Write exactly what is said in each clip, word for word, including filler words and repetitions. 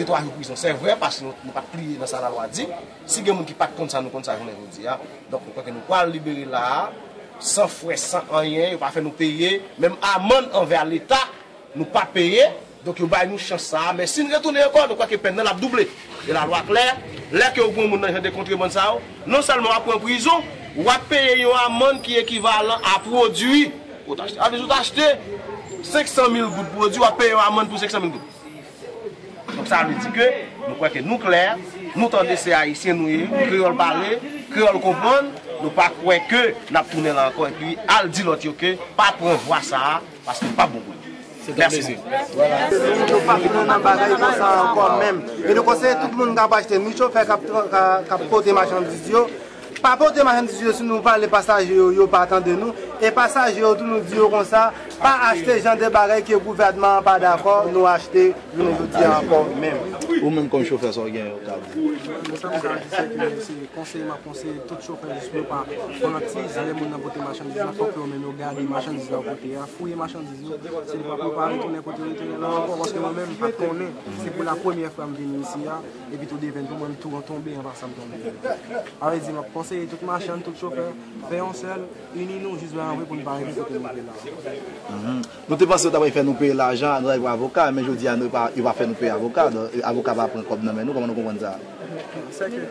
Twa jou prizon, se vre, paske nou, nou pa t pliye nan sa lalwa di. Si gen moun ki pa t konn sa, nou konn sa jounen jodi a. Donk, nou kwè ke nou pral libere la a, san frè, san anyen, yo pa fè nou peye, menm amann anvè Leta, nou pa peye. Donk, yo bay nou chans sa a, men si n retounen ankò, nou kwè ke pèn nan l ap double. E lalwa klè, lè ke yo pran moun nan jan de kontrebann sa yo, non sèlman w ap pran prizon, w ap peye yon amann ki ekivalan a pwodui ou t achte. Sa vle di ou t achte senk san mil goud pwodui, w ap peye yon amann pou senk san mil goud. Donk, sa vle di ke nou kwè ke nou klè, nou tande se Ayisyen nou ye, kreyòl pale, kreyòl konprann, nou pa kwè ke n ap tounen la ankò epi al di lòt yo ke pa pran vwa sa a, paske l pa bon pou yo. Mèsi. Yo pa tounen nan bagay konsa ankò menm. E nou konseye tout moun k ap achte, ni chofè k ap tra-, k ap, k ap pote machandiz yo, pa pote machandiz yo si nou pale pasaje yo, yo pa tande nou. E pasaje yo tou nou di yo konsa, pa achte jan de bagay ke gouvènman an pa dakò, nou achte jounen jodi a ankò menm. Ou menm kòm chofè, sa w gen ou ka di? Mwen sa m ka di se ke se konseye m ap konseye tout chofè jis pou yo pa pran tiz lè moun nan pote machandiz la, fòk yo menm yo gade machandiz la yo pote a, fouye machandiz yo, se li pa pou yo pa retounen kote yo retounen la ankò, paske mwen menm m pa t konnen, se pou la premyè fwa m vini isi a, epi tou devenn pou mwen m tou tonbe anba sa m tonbe. Sa vle di m ap konseye tout machann, tout chofè, fè yon sèl, ini nou jis bay antre pou n pa rive kote nou ye la. Mhm. Nou te panse yo ta pral fè nou peye lajan, nou ta peye pou avoka, men jodi a nou pa, yo pa fè nou peye avoka, donk, avoka pa pran kòb nan men nou, kòman nou konprann sa? Se ke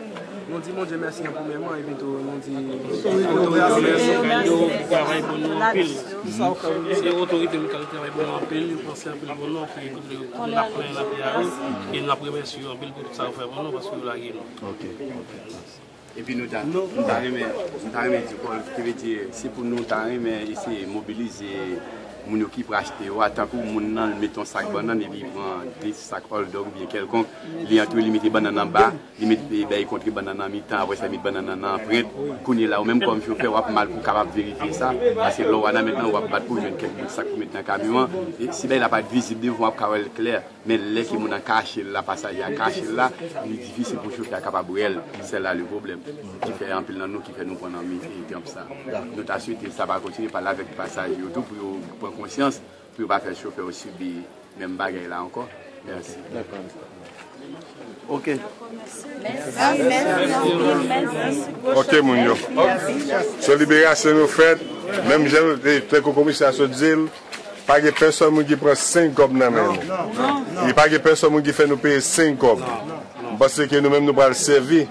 nou di Bondye mèsi an premyèman, epi tou nou di otorite yo mèsi. Yo travay pou nou anpil. Se otorite nou ki travay pou nou anpil, yo panse anpil pou nou, ki kote yo n ap plenyen lapyè a yo, e n ap remèsye yo anpil pou tout sa yo fè pou nou, paske yo lage nou. Ok, ok. Epi nou ta, nou ta renmen, nou ta renmen di Paul, ki vle di, se pou nou ta renmen eseye mobilize moun yo ki prè achte yo a, tankou moun nan met yon sak bannann epi li pran de sak hot dog oubyen kèlkonk, li antre, li mete bannann anba, li mete bèy kontre bannann nan mitan, apre sa, li met bannann nan nan anprent. Kounye la, ou menm kòm chofè, w ap mal pou w kapab verifye sa, paske lè w a nan mentnan, w ap bat pou w jwenn kèk bout sak pou w met nan kamyon an. E si bèy la pa t vizib devan, w ap ka wè l klè. Men lè ke moun nan kache l la, pasaje a kache l la, li difisil pou chofè a kapab wè l. Se la le pwoblèm. Ki fè anpil nan nou, ki fè nou pran nan mi-, e, tanp sa. Nou ta swete sa pa kontinye, pale avèk pasaje yo tou pou yo pran konsyans, pou yo pa fè chofè yo sibi menm bagay la ankò. Mèsi. Ok. Ok, moun yo. Se liberasyon nou fèt, menm jan nou te, tankou komisè a sot di l, pa gen pèsòn moun ki pran senk kòb nan men nou. E pa gen pèsòn moun ki fè nou peye senk kòb. M panse ke nou menm nou pral sèvi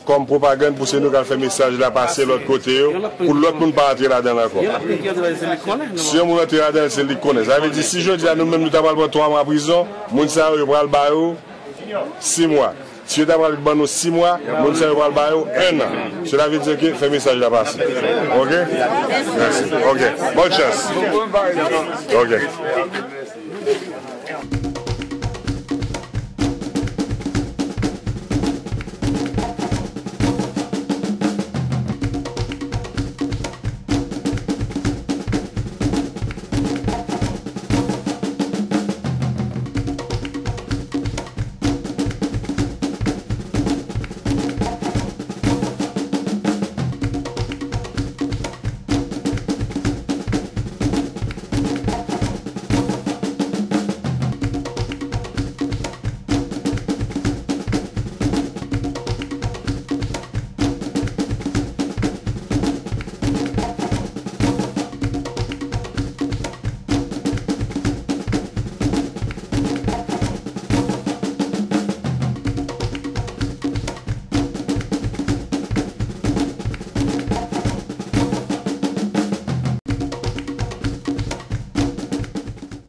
kòm pwopagann pou se nou k al fè mesaj la pase lòt kote yo, pou lòt moun pa antre ladan l ankò. Si yon moun antre ladan l, se li k konnen. Sa vle di, si jodi a nou menm nou ta pral pran twa mwa prizon, moun sa yo, yo pral ba yo sis mwa. Si yo ta pral ban nou sis mwa, moun sa yo pral ba yo enn an. Sela vle di ke fè mesaj la pase. Ok? Mèsi. Ok. Bòn chans. Ok.